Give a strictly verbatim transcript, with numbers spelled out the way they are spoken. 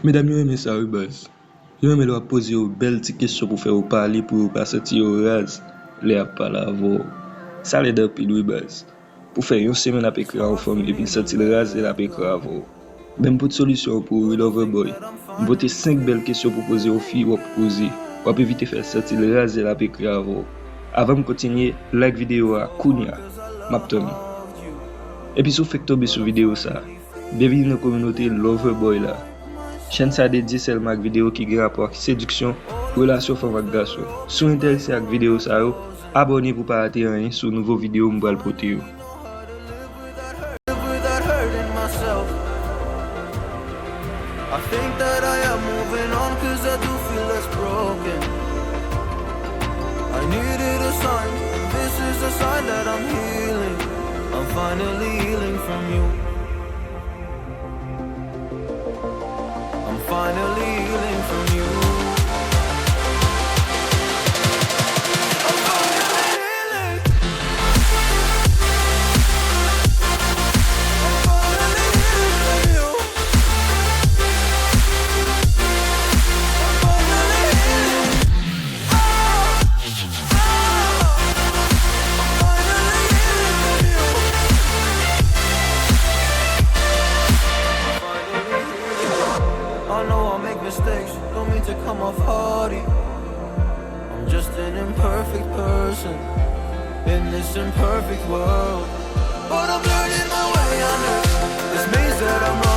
Medam yo renmen sa wi baz. Yo renmen lè w ap poze yo bèl ti kesyon pou fè yo pale, pou yo pa santi yo raz lè y ap pale avè w. Sa lèd anpil wi baz. Pou fè yon semèn ap ekri a yon fanm epi l santi l raz lè l ap ekri avè w. Men m pote solisyon an pou ou wi Loverboy. M pote senk bèl kesyon pou poze yon fi w ap koze. W ap evite fè l santi l raz lè l ap ekri avè w. Avan m kontinye, like videyo a kounya. M ap tann ou. Epi si w fèk tonbe sou videyo sa, byenvini nan kominote Loverboy la. Chèn sa dedye sèlman ak videyo ki gen rapò ak sediksyon, relasyon fanm ak gason. Si w enterese ak videyo sa yo, abòne pou w pa rate anyen sou nouvo videyo m pral pote yo. I think that I am moving on 'cause I do feel less broken. I needed a sign, this is a sign that I'm healing. I'm finally healing from you. I'm finally healing from you. I'm finally healing. I'm finally healing from you. I'm finally healing. I know I make mistakes, don't mean to come off haughty. I'm just an imperfect person in this imperfect world. But I'm learning my way under this maze that I'm